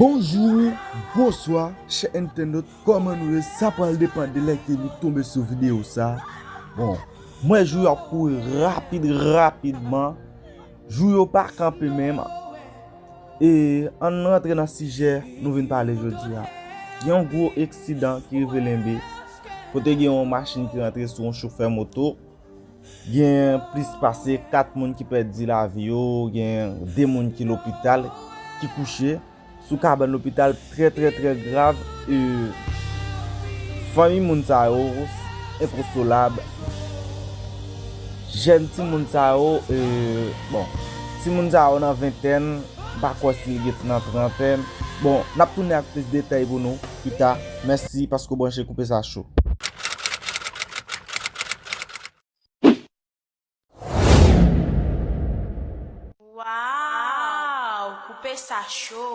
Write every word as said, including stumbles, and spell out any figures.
Bonjou, bonswa, chè entènot, kòman nou ye? Sa pral depann de lè ke nou tonbe sou videyo sa. Bon, m wè jou yo ap kouri rapid, rapidman. Jou yo pa kanpe menm. E ann rantre nan sijè nou vin pale jodi a. Gen yon gwo eksidan ki rive Lenbe, kote gen yon machin ki rantre sou yon chofè moto. Gen plis pase kat moun ki pèdi lavi yo, gen de moun ki lopital, ki kouche sou kabann lopital, trè, trè, trè grav. E fanmi moun sa yo enkonsolab. Jèn timoun sa yo, e, bon, timoun sa yo nan ventèn, m pa kwè si l gen nan trantèn. Bon, n ap tounen ak plis detay pou nou pita. Mèsi paske w branche Koupe Sa Cho. Waw, Koupe Sa Cho.